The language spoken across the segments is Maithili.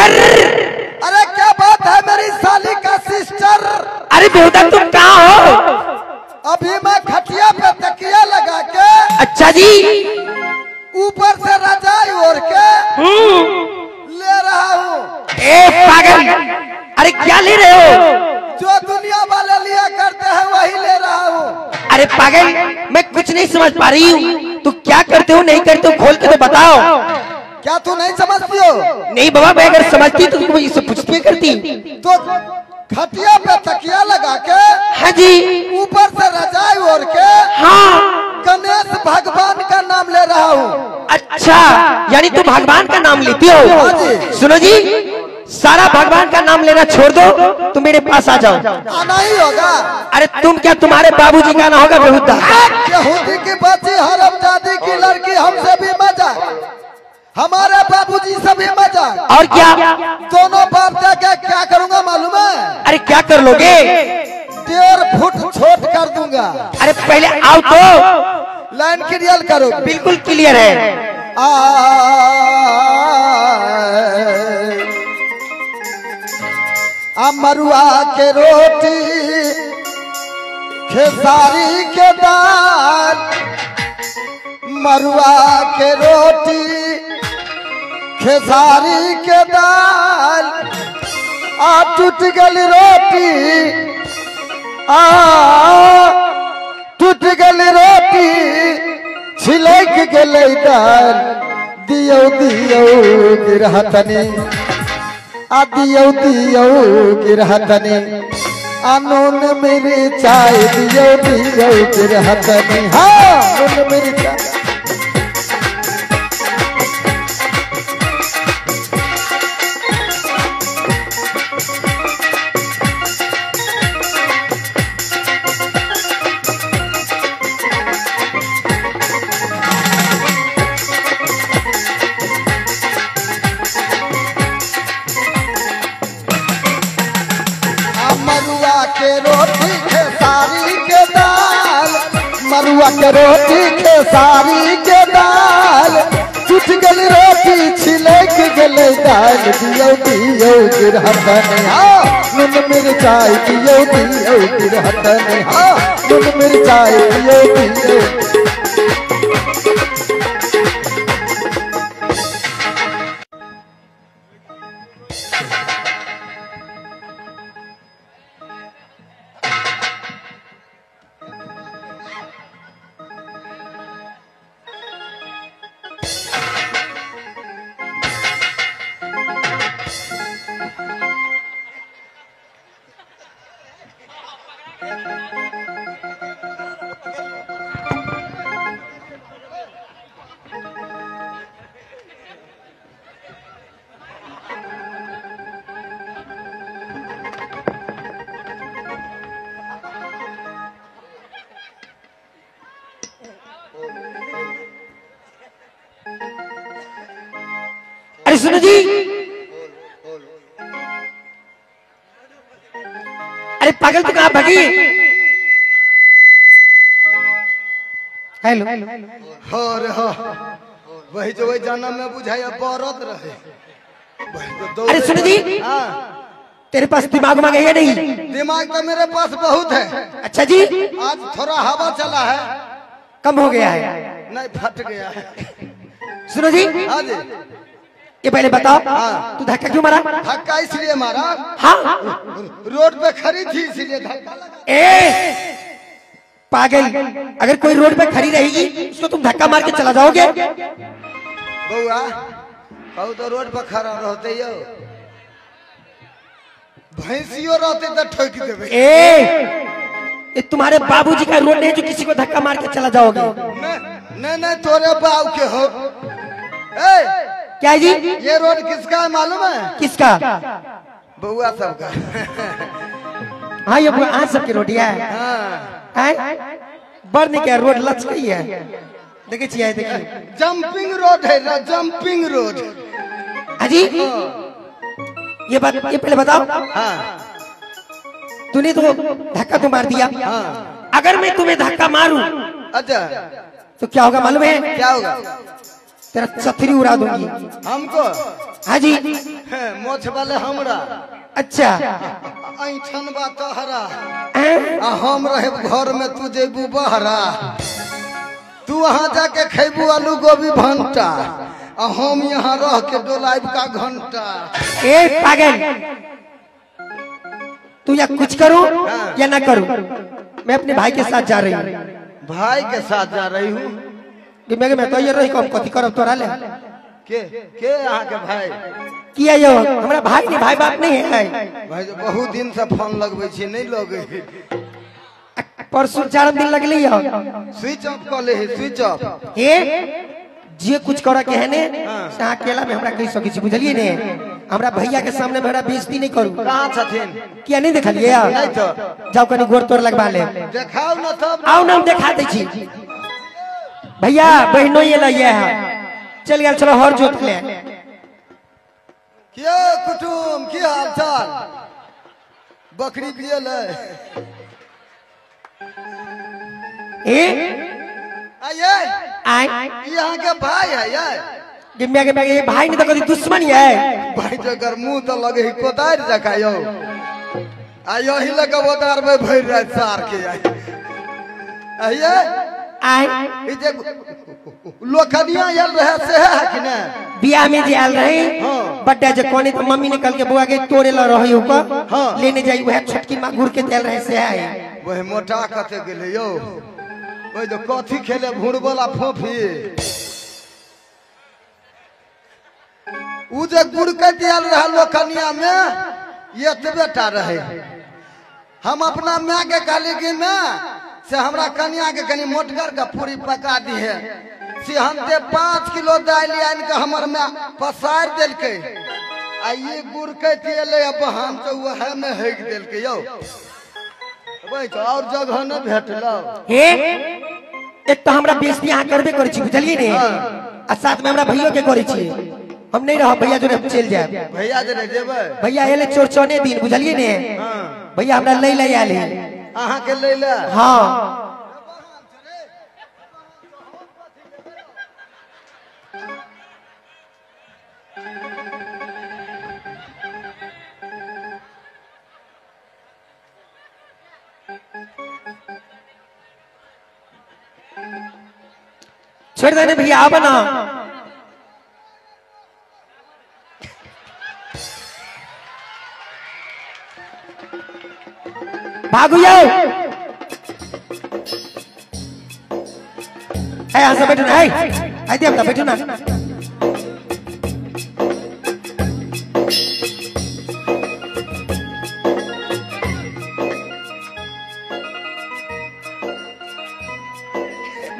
ब्रदर। अरे क्या बात है मेरी साली का सिस्टर। अरे बेहुदा तुम कहाँ हो? अभी मैं खटिया पे तकिया लगा के, अच्छा जी, ऊपर से रजाई ओढ़ के ले रहा हूँ। ए पागल, अरे क्या ले रहे हो? जो दुनिया वाले लिया करते हैं वही ले रहा हूँ। अरे पागल, मैं कुछ नहीं समझ पा रही हूँ, तू क्या करते हो नहीं करते हो खोल के तो बताओ। क्या तू नहीं समझती हो? नहीं बाबा, मैं अगर समझती तो तुम इससे पूछती करती। तो खटिया पे तकिया लगा के, हाँ जी, ऊपर से रजाई ओढ़ के, हाँ, गणेश भगवान का नाम ले रहा हूँ। अच्छा, यानी तुम भगवान का नाम लेती हो? हाँ जी। सुनो जी, सारा भगवान का नाम लेना छोड़ दो, तुम मेरे पास आ जाओ। आना ही होगा। अरे तुम क्या, तुम्हारे बाबूजी का आना होगा। बेहुदा यहूदी की बच्ची हरामजादी की लड़की, हमसे भी मजा, हमारे बाबूजी से भी मजा। और क्या, दोनों बाप जाके क्या करूंगा मालूम है? अरे क्या कर लोगे? 1.5 फुट छोट कर दूंगा। अरे पहले आओ तो, लाइन क्लियर करो। बिल्कुल क्लियर है। मरुआ के रोटी खेसारी के दाल, मरुआ के रोटी खेसारी के दाल, आ टूट गल रोटी, आ टूट गल रोटी छिलक गेलै दाल। दियौ दियौ गिरहतनी, आ दियौ दियौ गिरहतनी, आ नून मिरचाई दियौ दियौ गिरहतनी। हाँ, नून मिरचाई। मरुआ के रोटी खेसारी के दाल, मरुआ के रोटी खेसारी के दाल, टूट गल रोटी छिलक गेलै दाल। दियौ दियौ गिरहतनी, हाँ, नून मिरचाई दियौ दियौ गिरहतनी, हाँ, नून मिरचाई दियौ दियौ। अरे सुनो जी, अरे पागल तू कहाँ भागी? हेलो, हो रे हो, वही जो वही जाना में बुझाया बरत रहे। अरे सुनो जी, तेरे पास दिमाग मांगे या नहीं? दिमाग तो मेरे पास बहुत है। अच्छा जी, आज थोड़ा हवा चला है, कम हो गया है, नहीं फट गया है। सुनो जी, हाँ जी, ये पहले बताओ, तू धक्का क्यों मारा? धक्का इसलिए मारा, हाँ, रोड पे खड़ी थी इसलिए धक्का लगा। ए पागल, अगर कोई रोड पे खड़ी रहेगी उसको तुम धक्का मार के चला जाओगे? बउआ, कहू तो रोड पर खड़ा रहते यो, भैंसियो रहते तो ठोक देबे। ए, ये तुम्हारे बाबूजी का रोड नहीं जो किसी को धक्का मार के चला जाओगे। नहीं नहीं, तोरे बाबू के हो। ए क्या जी, ये रोड किसका है मालूम है? किसका? बउआ सबका। हाँ, ये बुआ सबकी रोटियां है। हाँ, बड़ नहीं क्या रोड लच गई है, देखिए देखिए, जंपिंग रोड है, जंपिंग रोड। हाँ जी, ये बात ये पहले बताओ। हाँ, तूने तो धक्का तो मार दिया। हाँ, अगर मैं तुम्हें धक्का मारूं, अच्छा, तो क्या होगा मालूम है? क्या होगा? तेरा छतरी उड़ा दूंगी। हमको? हाँ जी, मोछ वाले हमरा। अच्छा ऐठन बा तोहरा आ हम रहे घर में, तू जेबू बहरा, तू वहाँ जाके खेबू आलू गोभी भंटा आ हम यहाँ रह के डोलाइब का घंटा। ए पागल, तू या कुछ करू या ना करू, मैं अपने भाई के साथ जा रही हूँ। भाई के साथ जा रही हूँ? मैं तो ये रही कम कथी करब तोरा ले। के अहाँ के भाई? किया यो हमरा भाई नहीं, भाई बाप नहीं है। भाई बहुत दिन से फोन लगबै छी नहीं लगे। परसों 4 दिन लगली हो। स्विच ऑफ क ले, स्विच ऑफ। ए जे कुछ करे के है ने से अकेला में हमरा कहि सकै छी, बुझलिए ने? हमरा भैया के सामने हमरा बेइज्जती नहीं करू। कहां छथिन? किया नहीं देखलिए? नहीं तो जाओ कनी गोर तोर लगवा ले। देखाउ न तब। आओ ना हम देखा दै छी। भैया बहनो ये लइए है, चल गेल चलो हर जोत ले। के कुटुम की हाल चाल? बकरी बियल है। ए आइए आए यहाँ के भाई है ये। गिम्या के ये भाई नहीं तो कभी दुश्मन ही है। भाई जकर मुंह तो लगे ही कोदार जका यो। आ यही लगे बोदार में भर रात सार के आइए आए। ई जे लोखनिया आयल रहे से है कि ने? बियाह में जे आयल रहे। हाँ। बड्डा जे कोने तो मम्मी निकल के बुआ के तोड़े ल रही ऊपर। हाँ। लेने जाई वह छोटकी मांगुर के तेल रहे से है। वह मोटा कते गेले यो। ओइ जो कथी खेले भूड़ वाला फोफी उ जे गुड़ के दियल रहे लोखनिया में एतबे टा रहे। हम अपना माय के कहली कि माय से हमरा कनिया के कनी मोटगर के पूरी पका दी है। से हम ते 5 किलो दालि आनि के हमर माय पसारि देलकै आ ई गुड़ के दियले अब हम तो वह में हेग देलकै यौ। भाई तो और जगह न भेटलो। हे एक तो हमरा बेइज्जती अहाँ करबे करै छी, बुझलिए ने? आ साथ में हमरा भैयो के करै छी। हम नहीं रहब भैया जोरे, हम चल जाएब। भैया जोरे जेबै? भैया एले चोरचने दिन, बुझलिए ने? भैया हमरा लै ले आयल है। अहाँ के लै ले? हाँ। छोड़ देने भैया आब ना। भागू जाओ। है यहाँ से बैठो ना, है है देवता बैठो ना।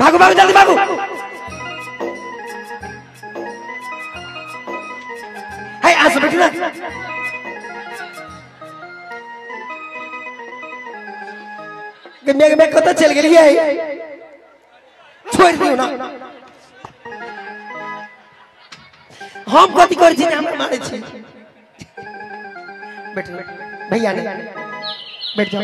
भागो भागो जल्दी भागो। है यहाँ से बैठो ना। मैं कत चल गेलिए, छोड़ दियो ना। हम कथी करै छी हमरा मारै छी। बैठ भैया ने बैठ जाओ।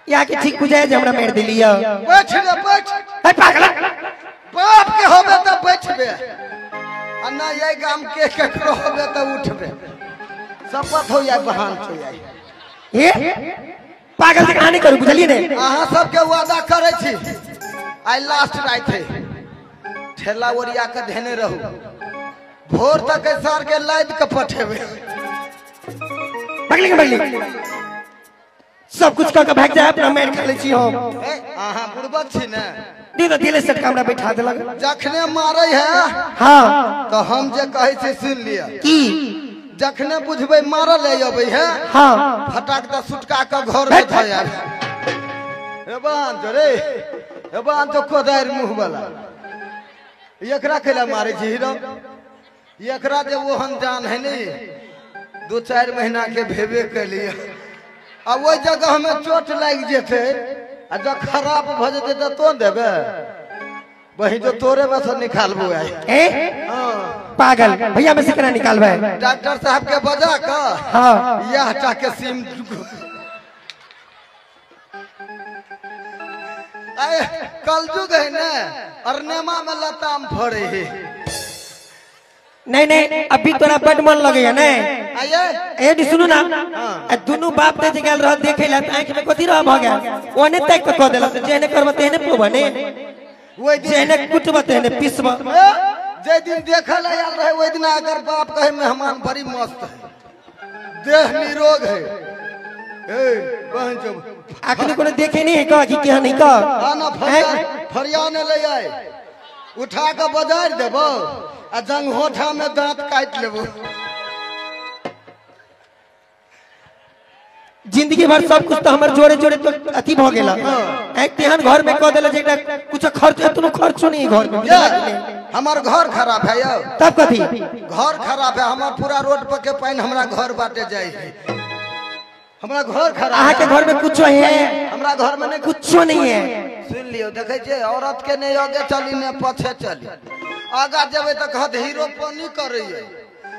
यहाँ के ठीक बुझाए जे हमरा मार देलिए। बैठ रे बैठ। है पागल, बाप के होबे त बैठबे आ ना ये गाम के केकरो होबे त उठबे। शपथ हो या बहान छो या। ए पागल से कहानी करू, बुझलिए ने? अहाँ सबके वादा करै छी आइ लास्ट राति है, ठेला ओरिया के धेने रहू, भोर तक सर के लाद के पठेबे। बगली के बगली सब कुछ कह के भाग जाए, अपना मार खा लै छी हम। अहाँ बुड़बक छी ने? दी तो दिले से हमरा बैठा देलक। जखने मारै है हाँ तो हम जे कहै छी सुन लिअ। की? जखने बुझबै मारल अबै है हाँ फटाक द सुटका के घर में धऽ आयब। हे बान तो रे, हे बान तो कोदारि मुँह वाला एकरा कैला मारै छी हीरो? एकरा जे ओहन जान है नहीं, 2-4 महीना के भेबे कैलिए आ ओहि जगह में चोट लागि जेतै आ जब खराब भऽ जेतै तऽ तो देबै वही जो तोरे में से निकालबो आइ। ए पागल, भैया में से केना निकालबै? डॉक्टर साहब के बजा के हाँ यह टा के सीम आए कलयुग है ने, अरनेमा में लताम फड़े है। नहीं नहीं अभी तोरा बड मन लगैया नहीं आइए ए सुनू ना दुनू बाप ते जे गेल रह देखे ला आंख में कथी रह भ गेल ओने तक क देलक जेहने करब तेहने पोब ने ओइ दिन जेहने कुटब तेहने पिसब। जे दिन देखल आयल रहे ओइ दिन अगर बाप कहे मेहमान बड़ी मस्त है देह निरोग है ए बहन जो अखनी कोनो देखे नहीं है कह कि केहन नहीं कह ना फरिया ने ले आए उठा के बाजार देबो आ जंगहोठा में दांत काट लेबो। जिंदगी भर सब कुछ तो हमर जोड़े जोड़े तो अथी भ गेल एक तेहन घर में क देला जे एकटा कुछ खर्च एतनो खर्चो नहीं घर में। हमर घर खराब है यौ तब कथी घर खराब है हमर पूरा रोड पर के पानी हमरा घर बाटे जाय है हमरा घर खराब अहाँ के घर में कुछो है हमरा घर में नहीं कुछो नहीं है। सुन लियो देखे छियै औरत के नहीं आगे चली ने पछे चली आगा जेबै तऽ कहत हीरो पानी करैया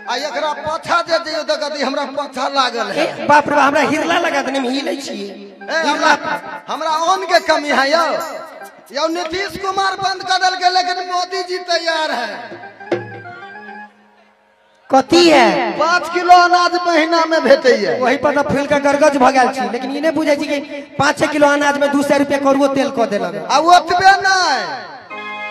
आ एकरा पाछा जे दियो तऽ कहत हमरा पाछा लागल है। बाप रे हमरा हिरला लगा देने में हिलै छी हमरा हमरा अन्न के कमी है यौ यौ नीतीश कुमार बंद कर देलकै लेकिन मोदी जी तैयार है। कथी है 5 किलो अनाज महीना में भेटैया वही पर तऽ फूल के गरगज भ गेल छी लेकिन ई नहि बुझै छी कि 5-6 किलो अनाज में 200 रुपया करुओ तेल क देलक आ ओतबे नहि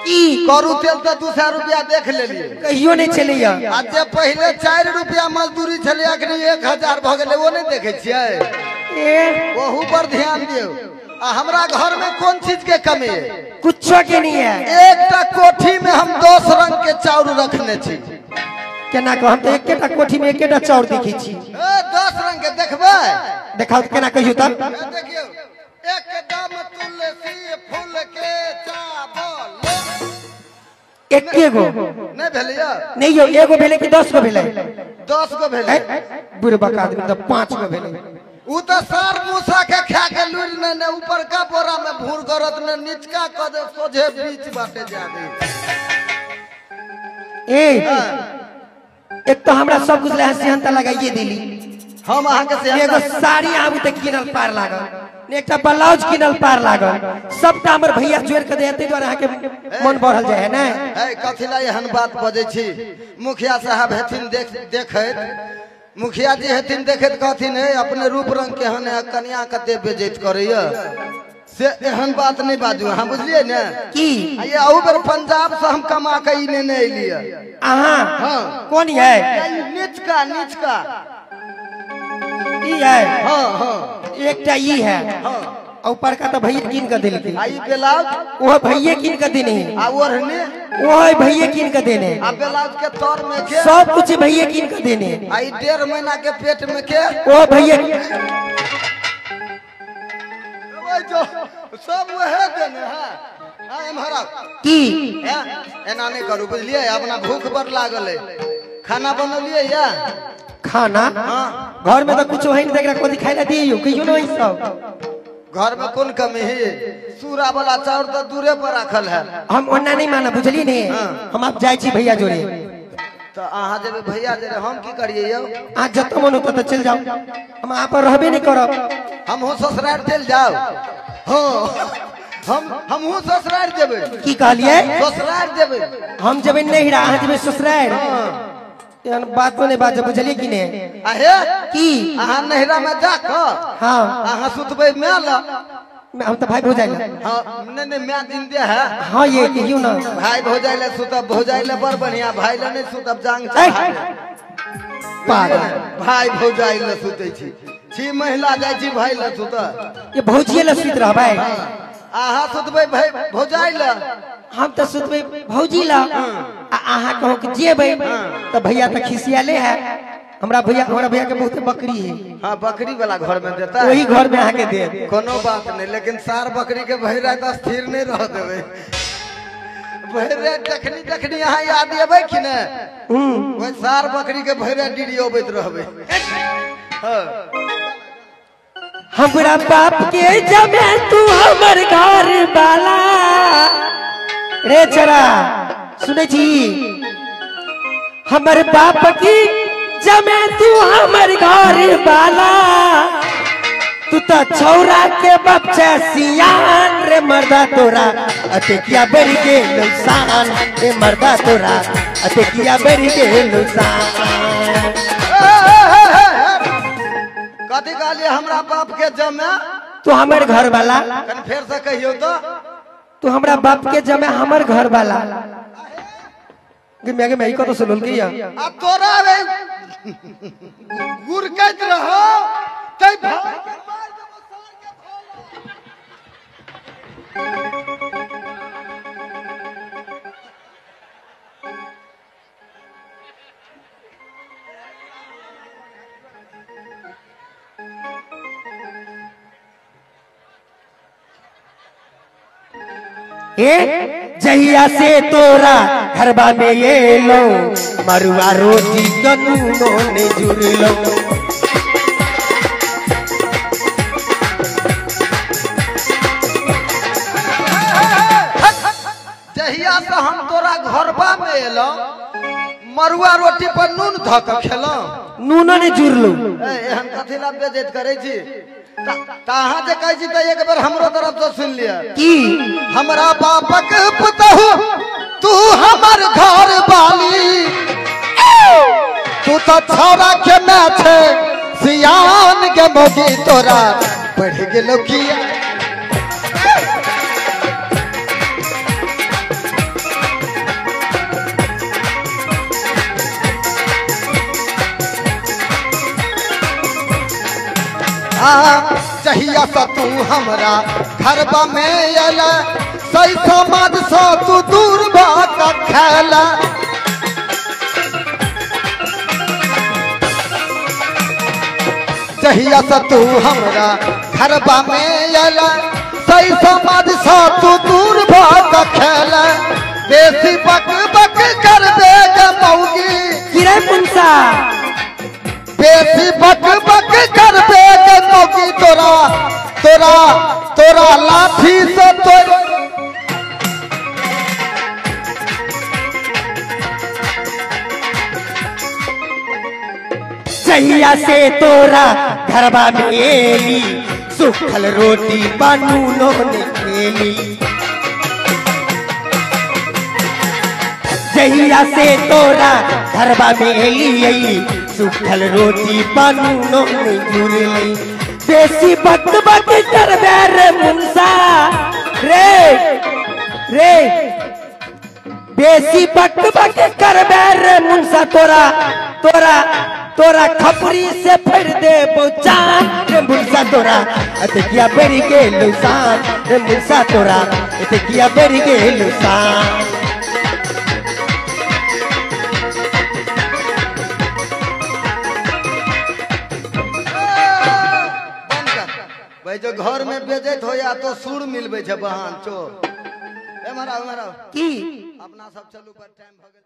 की करू तेल तऽ 200 रुपया देख लेलियै कहियो नहीं छलैया आ जे पहिले 4 रुपया मजदूरी छलै अखनी 1000 भ गेलै ओ नहि देखै छियै ए ओहू पर ध्यान दियौ। आ हमरा घर में कोन चीज के कमी है कुछो के नहीं है एकटा कोठी में हम 10 रंग के चाउर रखने छी केना कह हम तऽ एकेटा कोठी में एकेटा चाउर देखै छी 10 रंग के देखबै देखाउ केना कहियो तब देखियौ एकदम तुलसी फूल के चावल एके गो नहीं भेलै नहीं यौ एगो भेलै कि 10 गो भेलै 10 गो भेलै बुढ़बक आदमी तऽ 5 गो भेलै उ तऽ सार मूसा के खा के लुरि ने ने ऊपर का बोरा में भूर करत ने निचका क दे सोझे बीच बाटे जा दे। ए एक तो हमरा सब कुछ ले सेहनता लगाइए देली हम अहाँ के सेहनता एगो साड़ी आबू त किनल पार लागल एकटा ब्लाउज किनल पार लागल सबटा हमर भैया जोड़ के दे एते द्वारा अहाँ के मन बढ़ल जाय है ने। ए कथि ला एहन बात बजै छी मुखिया साहब हेथिन देख देखैत मुखिया जी हेथिन देखैत कहथिन हे अपने रूप रंग केहन है कनिया कते बेजैत करैया से एहन बात नहीं बाजू अहाँ बुझलियै ने की ये अहू बेर पंजाब से हम कमा के ई नेने एलियै अहाँ हाँ कोन है निचका निचका ई है हाँ हाँ एकटा ई है हाँ ऊपर का तो भैया कीन के देलकै आ ई ब्लाउज वो भैया कीन के देने आ ओढ़ने वो भैया कीन के देने आ ब्लाउज के तर में के सब कुछ भैया कीन के देने आ ई 1.5 महीना के पेट में के वो भैया जो सब वह देने है हां एम्हर की एना नहीं करू बुझलियै अपना भूख बड़ लागल है खाना बनलियै या खाना हां घर में तो कुछ है नहीं देखरा कोई खाइला दियो कहियो नहीं सब घर में कौन कमी है सूरा वाला चाउर तो दूरे पर रखल है हम ओना नहीं माना बुझली नहीं हम आप जाय छी भैया जोड़े तो अहाँ जेबै भैया जोड़े हम की करियै यौ अहाँ जतऽ मन होतऽ चलि जाओ हम अहाँ पर रहबे नहीं करब हमहूँ ससुराल चलि जाओ हाँ हमहूँ ससुराल जेबै की कहलियै ससुराल जेबै हम जेबै नैहरा अहाँ जेबै ससुराल एहन बातो नहीं बाजब बुझलियै कि नहीं आहे की अहाँ नैहरा में जाकऽ हाँ अहाँ सुतबै my लग हम तो भाई भौजाई ला हाँ नहीं नहीं my जिंदे है हाँ ये कहियो ना भाई भौजाई ले सुतब भौजाई ले बड़ बढ़िया भाई ले नहीं सुतब जांग पागल भाई भौजाई ले सुतै छी छी महिला जाइ छी भाई ले सुतब ये भौजिए ले सुत रहबै अहाँ सुतबै भाई भौजाई ले हम तो सुतबै भौजी ला आ अहाँ कहो कि जेबै तो भैया तो खिसियाले है हमरा भैया के बहुत बकरी है हाँ बकरी वाला घर में देता है वही घर में आके दे कोनो बात नहीं लेकिन सार बकरी के भरि राति स्थिर नहीं रह देबै भरि राति जखनी जखनी अहाँ याद अबै कि ने ओहि सार बकरी के भरि राति डिरियोबैत रहबै। हाँ हमरा बाप के जमे तू हमर घर वाला रे चरा सुनै छी हमर बाप की जमे तू हमर घर वाला तू तो छौरा के बच्चा सियान रे मर्दा तोरा अते किया बढ़ गेल शान रे मर्दा तोरा अते किया बढ़ि गेलौ शान। कथी कहलियै हमरा बाप के जमे तू हमर घर वाला? कनि फेर से कहियौ तो। तू हमरा बाप के जमे हमर घर वाला। गे मैं कत सुनल की या आ तोरा रे गुरकैत रहो तै भाई के मार देबो सार के भोला। ए जहिया से तोरा घरबा में एलो मरुआ रोटी कनूनो ने जुड़लो। जहिया से हम तोरा घरबा में एलो मरुआ रोटी पर नून धऽ के खेलौ, नूनो ने जुड़लो। एहन कथी ला बेइज्जत करै छी? अहाँ जे कहै छी तऽ एक बेर हमरो तरफ से सुन लिअ की हमरा बापक पुतहु तू हमर घर वाली, तू तो छौड़ा के माय छै सियान के मौगी तोरा बढ़ि गेलौ किया। जहिया से तू हमरा घरबा में अला सही समाज से तू दूर भऽ के खेला। जहिया से तू हमरा घरबा में अला सही समाज से तू दूर भऽ के खेला। बेसी बक बक कर दे गे मौगी किरे पुंसा, बेसी बक बक कर दे गे मौगी तोरा तोरा तोरा लाठी से तोर। जहिया से तोरा घरबा में एली सुखल रोटी बनूनो ने खेली। जहिया से तोरा घरबा में एली सुखल रोटी बनूनो ने जुड़ली। बेसी बक बक करबे रे मुंसा रे रे, बेसी बक बक करबे रे मुंसा तोरा तोरा तोरा खपरी से फेर दे चान रे मुंसा तोरा अते किया बढ़ि गेलौ शान रे मुंसा तोरा अते किया बढ़ि गेलौ शान। भाई जो घर में बेजत हो या तो सुर मिलबे छै बहन चोर। ए महाराज महाराज की अपना सब चलू पर टाइम भ गेल।